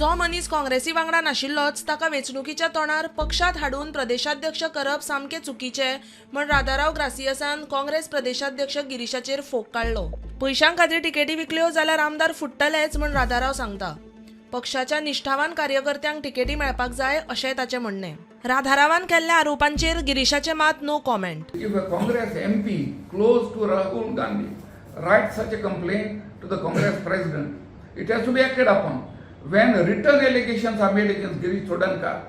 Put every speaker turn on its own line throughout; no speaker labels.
जो मनीस काँग्रेसी वांगडा नाशिल्लोच ताका वेंचणुकीच्या तोंडार पक्षांत हाडून प्रदेशाध्यक्ष करप सामकें चुकीचें म्हण राधाराव ग्रासियसान काँग्रेस प्रदेशाध्यक्ष गिरीशाचेर फोग काडलो. पयशां खातीर तिकेटी विकल्यो जाल्यार आमदार फुट्टलेच म्हण राधाराव सांगता. पक्षाच्या निष्ठावान कार्यकर्त्यांक तिकेटी मेळपाक जाय अशेंय ताचें म्हणणें. राधारावान केल्ल्या आरोपांचेर गिरीशाचें मात no comment.
If a Congress MP close to Rahul Gandhi writes such a complaint to the Congress president, it has to be acted upon. When written allegations are made against Girish Chodankar,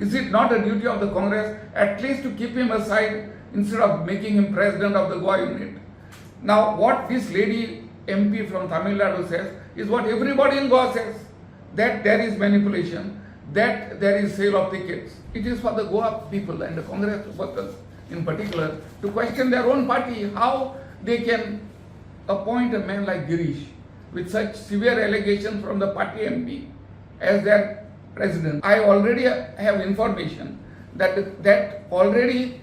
is it not a duty of the Congress at least to keep him aside instead of making him president of the Goa unit? Now, what this lady MP from Tamil Nadu says is what everybody in Goa says, that there is manipulation, that there is sale of tickets. It is for the Goa people and the Congress workers in particular to question their own party, how they can appoint a man like Girish with such severe allegations from the party MP as their president. I already have information that already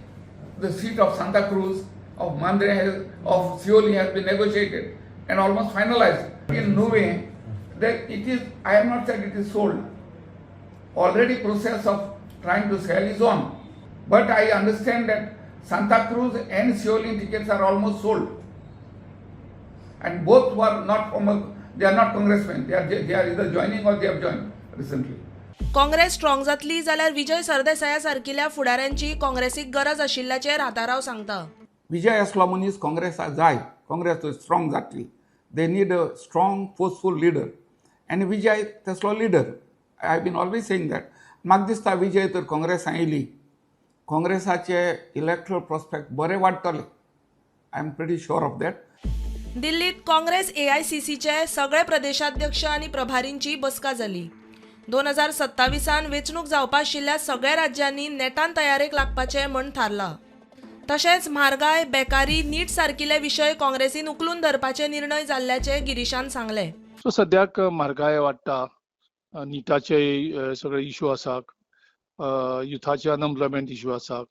the seat of Santa Cruz, of Mandre, of Siolim has been negotiated and almost finalized. In no way that it is, I have not said it is sold. Already process of trying to sell is on. But I understand that Santa Cruz and Siolim tickets are almost sold. And both were not former, they are not congressmen. They are either joining or they have joined recently.
Congress strong जातली जाल्यार विजय सरदेसाया सारकिल्या फुडाऱ्यांची काँग्रेसीक गरज आशिल्ल्याचें राधाराव सांगता.
विजय असलो मनीस काँग्रेसाक जाय. काँग्रेस स्ट्रॉंग जातली, they need a strong, forceful leader आनी विजय तसलो leader. I been always saying that. म्हाका दिसता विजय तर काँग्रेसान येयली, काँग्रेसाचे इलेक्ट्रल प्रोस्पेक्ट बरे वाडटले. I am pretty sure of that.
दिल्लीत काँग्रेस एआयसीसीचे सगळे प्रदेशाध्यक्ष आनी प्रभारींची बसका जाली. 2027 त वेंचणूक जावपा आशिल्ल्या सगळ्या राज्यांनी नेटान तयारेक लागपाचें म्हण थारलां. तशेंच म्हारगाय, बेकारी, नीट सारकिले विशय काँग्रेसीन उखलून धरपाचे निर्णय जाल्ल्याचे गिरीशान सांगलें.
सो सद्याक म्हारगाय वाडटा, निटाचे सगळे इशू आसात, युथाचे अनएम्प्लॉयमेंट इशू आसात.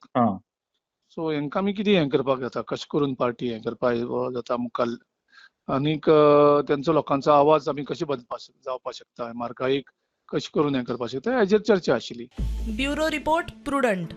सो हेंकां आमी कितें हें करपाक जाता, कशें करून पार्टी हें करपाक जाता मुखार आनीक तेंचो लोकांचो आवाज आमी कशें बदलपाक जावपाक शकता, म्हारगायेक कशें करून हें करपाक शकता, हेजेर चर्चा आशिल्ली.
Bureau report, prudent.